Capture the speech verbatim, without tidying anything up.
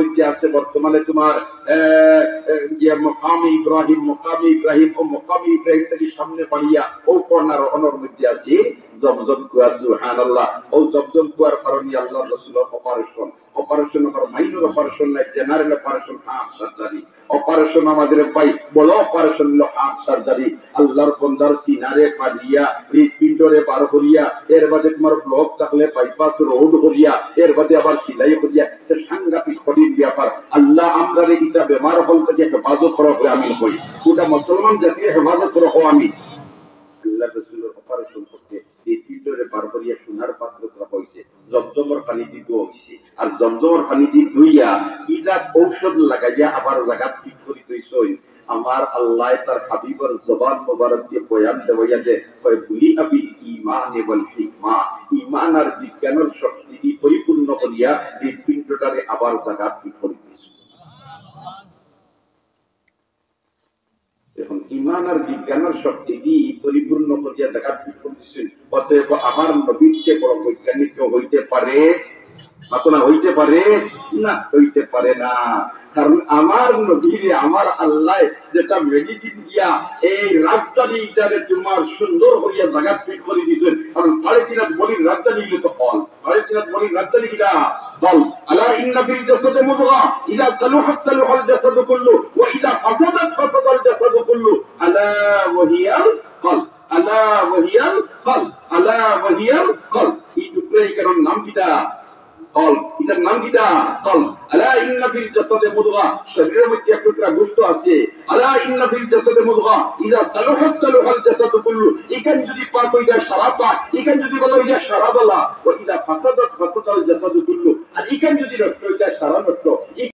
মধ্যে আছে বর্তমানে তোমার, এ, এ, ইয়ে, মকামে ইব্রাহিম, মকামে ইব্রাহিম, ও মকামে ইব্রাহিম থাকি সামনে বাড়িয়া ও কর্নার অনর মধ্যে আছে জমজম কুয়া। সুবহানাল্লাহ। ও জমজম কুয়ার কারণে আল্লাহর রাসূলর অপারেশন, অপারেশন আবার মাইনর অপারেশন নাই, general operation, heart surgery. Operation আমাদের ভাই, বড় অপারেশন হলো হার্ট সার্জারি। আল্লাহর বন্দার সিনারে ফাড়িয়া, হৃদপিণ্ডরে বার করিয়া, এর বাদে তোমার ব্লক থাকলে বাইপাস রোড করিয়া, এর বাদে আবার সেলাই করিয়া, এটা সাংঘাতিক কঠিন ব্যাপার। আল্লাহ আমরারে ইটা বেমার হল থাকি হেফাজত করো, কই আমিন কই। ওটা মুসলমান জাতিরে হেফাজত করো, কও আমিন। আল্লাহর রাসূলর অপারেশন করতে হৃদপিণ্ডরে বার করিয়া সোনার পাত্র রাখা হইছে, জমজমর পানি দি ধোয়া হইছে। আর জমজমর পানি দি ধুইয়া ইটা ঔষধ লাগাইয়া আবার জাগাত ফিট করি দিছইন। আমার আল্লাহ তার হাবিবর জবান মোবারক দিয়া বয়ান দেওয়াইয়া দে, কয়, "বুলিআ বিল ঈমানি ওয়াল হিকমা।" ঈমান আর বিজ্ঞানর শক্তি দি পরিপূর্ণ করিয়া হৃদপিণ্ডটারে আবার জাগাত ফিট করি দিছইন। এখন ঈমান আর বিজ্ঞানর শক্তি দি পরিপূর্ণ করিয়া জাগাত ফিট করি দিছইন। অতএব আমার নবীর চেয়ে বড় বৈজ্ঞানিক কেউ হইতে পারে? মাতো না, হইতে পারে? না, হইতে পারে না। কারণ আমার নবীরে আমার আল্লাহ যেটা মেডিসিন দিয়া এই রাজধানী ইটারে তোমার সুন্দর করিয়া জাগাত ফিট করি দিছইন, কারণ সাড়ে তিন হাত বড়ির রাজধানী ইলে তো কল, সাড়ে তিন হাত বড়ির রাজধানী কিতা? কল। আলা ইন্না ফিল জাসাদি মুদগা, ইযা সালুহাত সালুহাল জাসাদু কুল্লু, ওয়া ইযা ফাসাদাত ফাসাদাল জাসাদু কুল্লু, আলা ওয়া হিয়াল কলব, আলা ওয়া হিয়াল কলব, আলা ওয়া হিয়াল কলব। এই টুকরা ইটার নাম কিতা? কলব। ইটার নাম কিতা? কলব। আলা ইন্না ফিল জাসাদি মুদগা, শরীরর মধ্যে এক টুকরা গোশত আছে। আলা ইন্না ফিল জাসাদি মুদগা, ইযা সালুহাত সালুহাল জাসাদু কুল্লু। ইখান যদি পাক অই যায়, সারা পাক। ইখান যদি ভালা অই যায়, সারা ভালা। ওয়া ইযা ফাসাদাত ফাসাদাল জাসাদু কুল্লু। আর ইখান যদি নষ্ট অই যায়, সারা নষ্ট।